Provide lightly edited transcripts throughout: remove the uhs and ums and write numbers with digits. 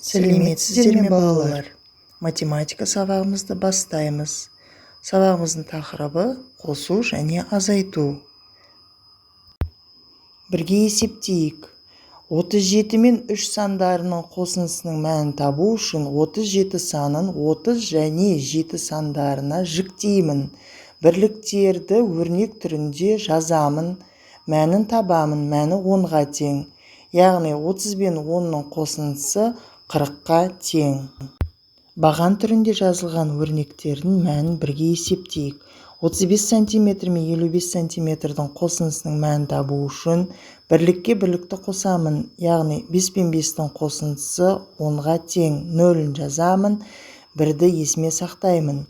Сәлеметсіздер ме, балалар? Математика сабағымызды бастаймыз. Сабағымыздың тақырыбы қосу және азайту. Бірге есептейік. 37 мен 3 сандарының қосындысының мәнін табу үшін 37 санын 30 және 7 сандарына жіктеймін. Бірліктерді өрнек түрінде жазамын, мәнін табамын, мәні 10-ға тең. Яғни 30 бен 10-ның қосындысы 40-қа тең. Баған түрінде жазылған өрнектердің мәнін бірге есептейік. 35 сантиметр мен 55 сантиметрдің қосындысының мәнін табу үшін бірлікке бірлікті қосамын. Яғни 5 пен 5-тің қосындысы 10-ға тең. 0-ін жазамын, 1-ді есіме сақтаймын.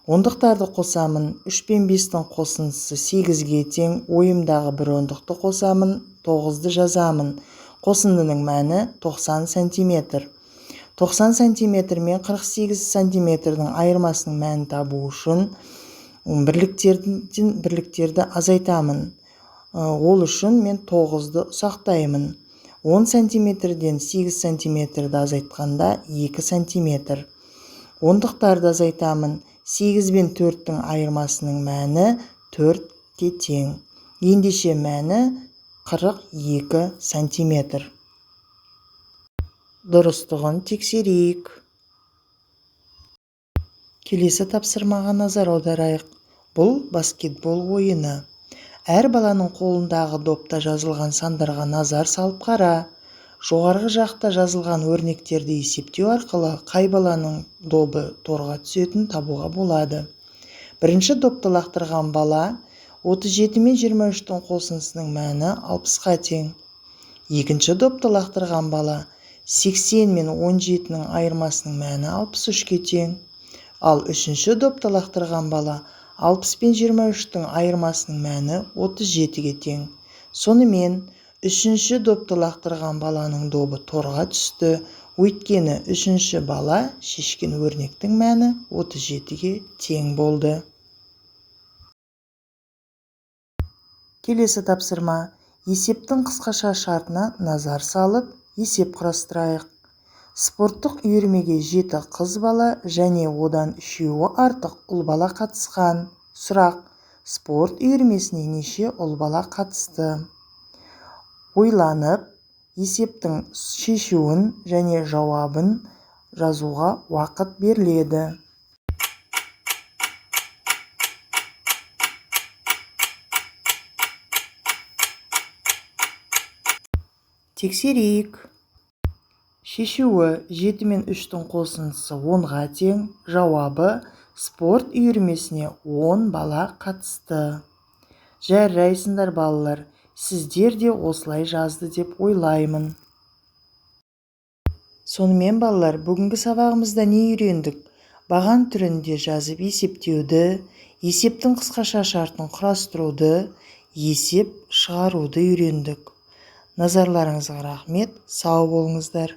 Ондықтарды қосамын. 3 пен 5-тің қосындысы 8-ге тең. Ойымдағы бір ондықты қосамын, 9-ды жазамын. Қосындының мәні 90 сантиметр. 90 сантиметр мен 48 сантиметрдің айырмасының мәнін табу үшін бірліктерден бірліктерді азайтамын. Ол үшін мен 9-ды ұсақтаймын. 10 сантиметрден 8 сантиметрді азайтқанда 2 сантиметр. Ондықтарды азайтамын. 8 бен 4-тің айырмасының мәні 4-ке тең. Ендеше мәні 42 сантиметр. Дұрыстығын тексерейік. Келесі тапсырмаға назар аударайық. Бұл баскетбол ойыны. Әр баланың қолындағы допта жазылған сандарға назар салып қара. Жоғарғы жақта жазылған өрнектерді есептеу арқылы қай баланың добы торға түсетінін табуға болады. Бірінші допты лақтырған бала 37 мен 23-тің қосындысының мәні 60-қа тең. Екінші допты лақтырған бала 80 мен 17-нің айырмасының мәні 63-ке тең. Ал үшінші допты лақтырған бала 60 пен 23-тің айырмасының мәні 37-ге тең. Сонымен, үшінші допты лақтырған баланың добы торға түсті, өйткені үшінші бала шешкен өрнектің мәні 37-ге тең болды. Келесі тапсырма. Есептің қысқаша шартына назар салып, есеп құрастырайық. Спорттық үйірмеге 7 қыз бала және одан 3-еуі артық ұл бала қатысқан. Сұрақ: спорт үйірмесіне неше ұл бала қатысты? Ойланып, есептің шешуін және жауабын жазуға уақыт беріледі. Тексерейік. Шешуі 7 мен 3-тің қосындысы 10-ға тең. Жауабы спорт үйірмесіне 10 бала қатысты. Жарайсыңдар, балалар, сіздер де осылай жазды деп ойлаймын. Сонымен, балалар, бүгінгі сабағымызда не үйрендік? Баған түрінде жазып есептеуді, есептің қысқаша шартын құрастыруды, есеп шығаруды үйрендік. Назарларыңызға рахмет, сау болыңыздар.